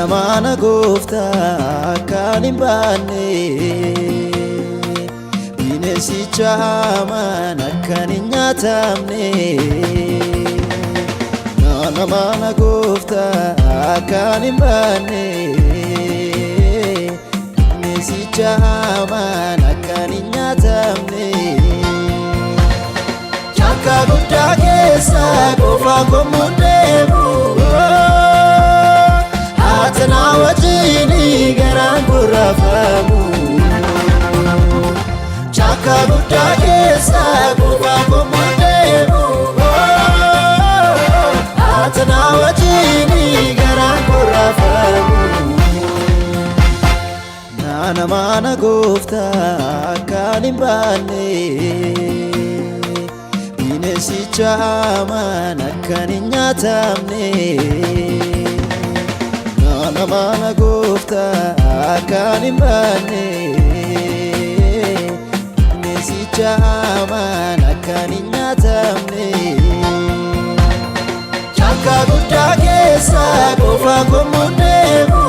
Nana maana gooftaa akkaan hin baanne, bineensicha hamaan akkaan hin nyaatamne. Nana maana gooftaa akkaan hin baanne, bineensicha hamaan akkaan hin nyaatamne. Caakkaa guddaa keessa qofaa komuun deemu. Ati na wajjin garaan koo raafamu. Caakkaa guddaa keessa qofaa komuun deemu. Ati na wajjin garaan koo raafamu. Nana maana gooftaa akkaan hin baanne, bineensicha hamaan akkaan hin nyaatamne. Nana maana gooftaa akkaan hin baanne, bineensicha hamaan akkaan hin nyaatamne. Caakkaa guddaa keessa qofaa komuun deemu.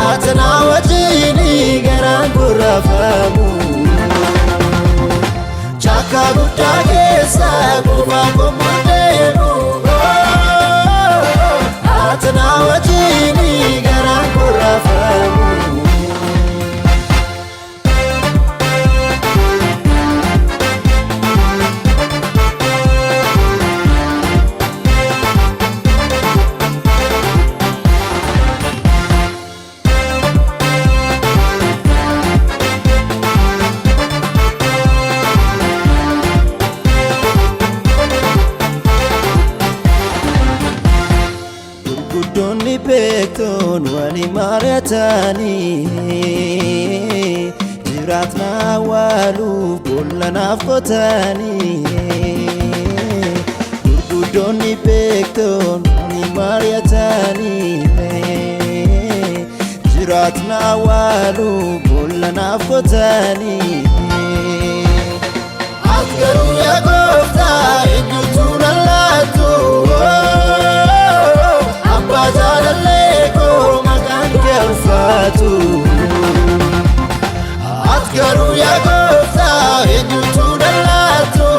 Ati na wajjin garaan koo raafamu. Caakkaa guddaa keessa qofaa komuun deemu. Ati na wajjin garaan koo raafamu. Gurguddoonni beektoon waliin mari'atanii, jiraatna awwaaluuf boolla naaf qotanii. Gurguddoonni beektoon waliin mari'atanii, jiraatna awwaaluuf boolla naaf qotanii. Ati garuu yaa gooftaa eenyutu na laatu? Abbaa jaalallee koo, maqaan kee ulfaatu. Ati garuu yaa gooftaa eenyutu na laatu?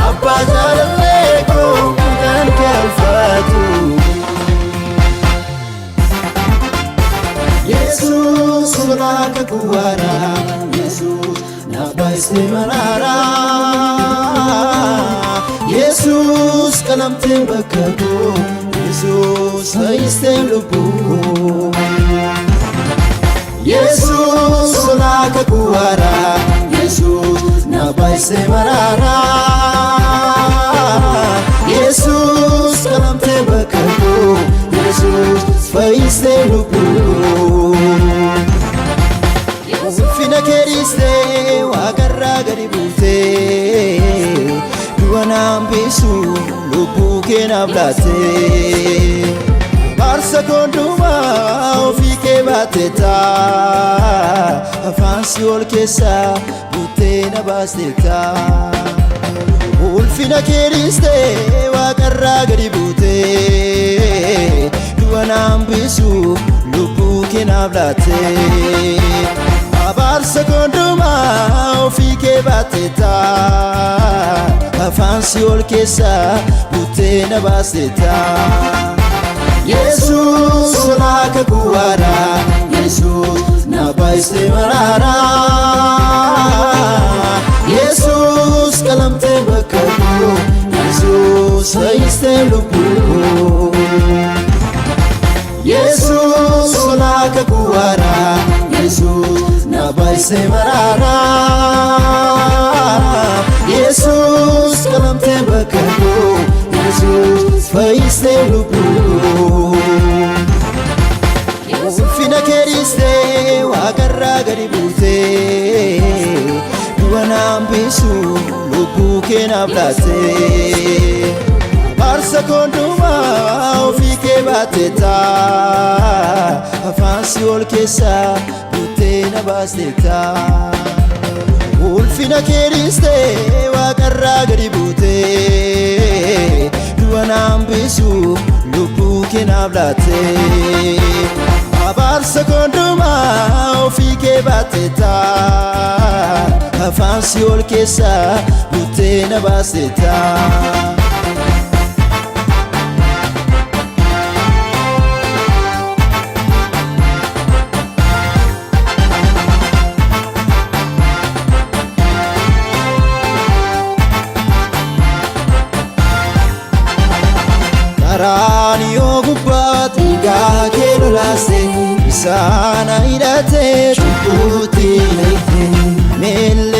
Abbaa jaalallee koo, maqaan kee ulfaatu. Yesuus hoolaa kakuu haaraa, Yesuus naaf baay'isee maraara. Yesuus qalamtee bakka koo, Yesuus fayyistee lubbuu koo. Yesuus hoolaa kakuu haaraa, Yesuus naaf baay'isee maraara. Yesuus qalamtee bakka koo, Yesuus fayyistee lubbuu koo. Ulfina kee dhiistee waaqarraa gadi buutee, du'a na hambisu lubbuu kee naaf laattee. Abaarsa koondumaa ofii kee baateetta, afaan si'ool keessaa buttee na baasteetta. Ulfina kee dhiistee waaqarraa gadi buutee, du'a na hambisu lubbuu kee naaf laattee. Abaarsa koondumaa ofii kee baateetta, afaan si'ool keessaa buttee na baasteetta. Yesuus hoolaa kakuu haaraa, Yesuus naaf baay'isee maraara. Yesuus qalamtee bakka koo, Yesuus fayyistee lubbuu koo. Yesuus hoolaa kakuu haaraa, Yesuus naaf baay'isee maraara. Yesuus qalamtee bakka koo, Yesuus fayyistee lubbuu koo. Ulfina kee dhiistee waaqarraa gadi buutee, du'a na hambisu lubbuu kee naaf laattee. Abaarsa koondumaa ofii kee baateetta, afaan si'ool keessaa buttee na baasteetta. Ulfina kee dhiistee waaqarraa gadi buutee, du'a Du'a naan bisu lubbuu kee naaf laatte. Abaarsa kondumaa ofii kee baatteta. Afaan si'ool keessaa buttee na baasteta. Qaraaniyoo gubbaatti dhiigaa kee lolaase, isaan hidhatee cubbuutti na hiite. Miilli